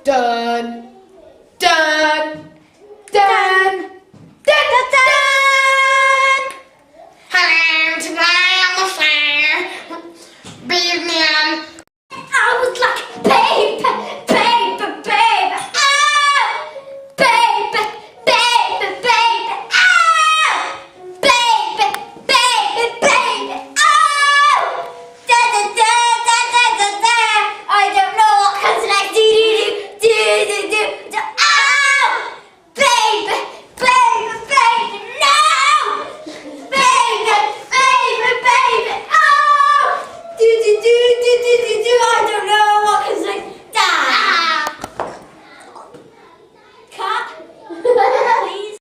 Dun! Dun! Dun! Dun! Dun! Dun! Hello, today on the fair, bydd ni yn I was like, baby, baby, baby, oh! Baby, baby, baby, oh! Baby, baby, baby, oh! Da da da da da da da. I don't know what comes next. Do do do do do do do. Oh! Baby, baby, baby, no! Baby, baby, baby, oh! Do do do do do do do. I don't know what comes next. Da. Cut. Please.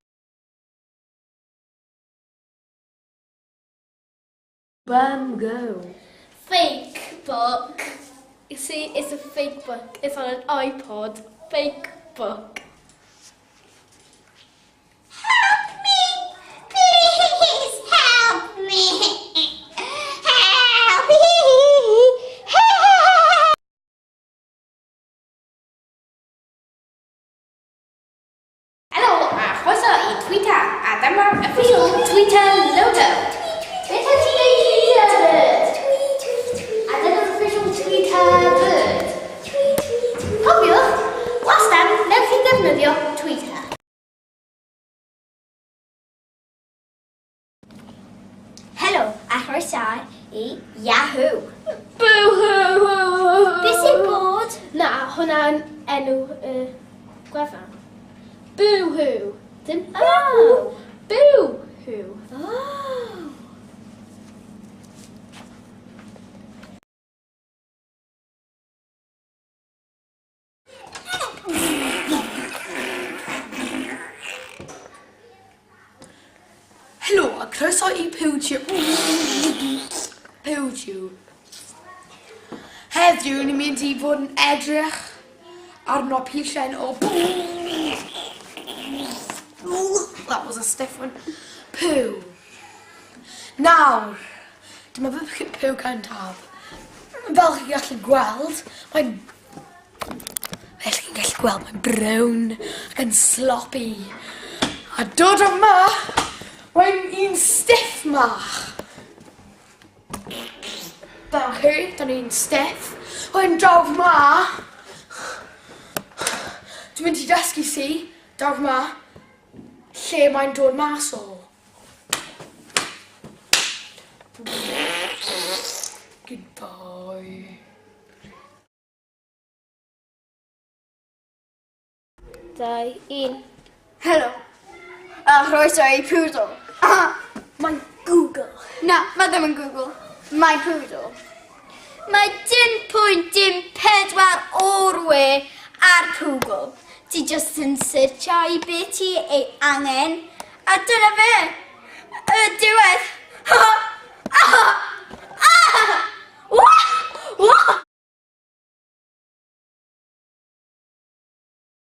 Bum go. Fake book. You see, it's a fake book. It's on an iPod. Fake book. Help me! Please help me! Help! Help! Helo a chroeso i Twitter a dyma'r official Twitter logo. Twitter Twitter. A dyna'r official Twitter bird. Cofiwch, wastad, newch chi ddefnyddio Twitter. Helo, a chroeso i Yahoo! Boo-hoo! Beth sy'n bod? Na, hwnna'n enw y gwefan. Boo-hoo. Dim Oh. Boo-hoo. Oh. Helo a croeso i PewTube. PewTube. Heddiw ni'n mynd i fod yn edrych arno pishyn o That was a stiff one. Poo. Nawr, dyma fy poo cyntaf. Fel chi'n gallu gweld, mae'n... Fel chi'n gallu gweld, mae'n brown ac yn sloppy. A dod yma, mae'n un stiff mach. Dyna chi, dyna un stiff. Wedyn draw ma, dwi'n mynd i dysgu si, draw ma, lle mae'n dod mas o. Goodbye. 2, 1. Helo. A chroeso i Poodle. Mae'n Google. Na, mae ddim yn Google. Mae Poodle. Mae dim pwynt dim pedwar o'r we ar Google. Ti just yn searcho i beth ti ei angen, a dyna fe. Y diwedd.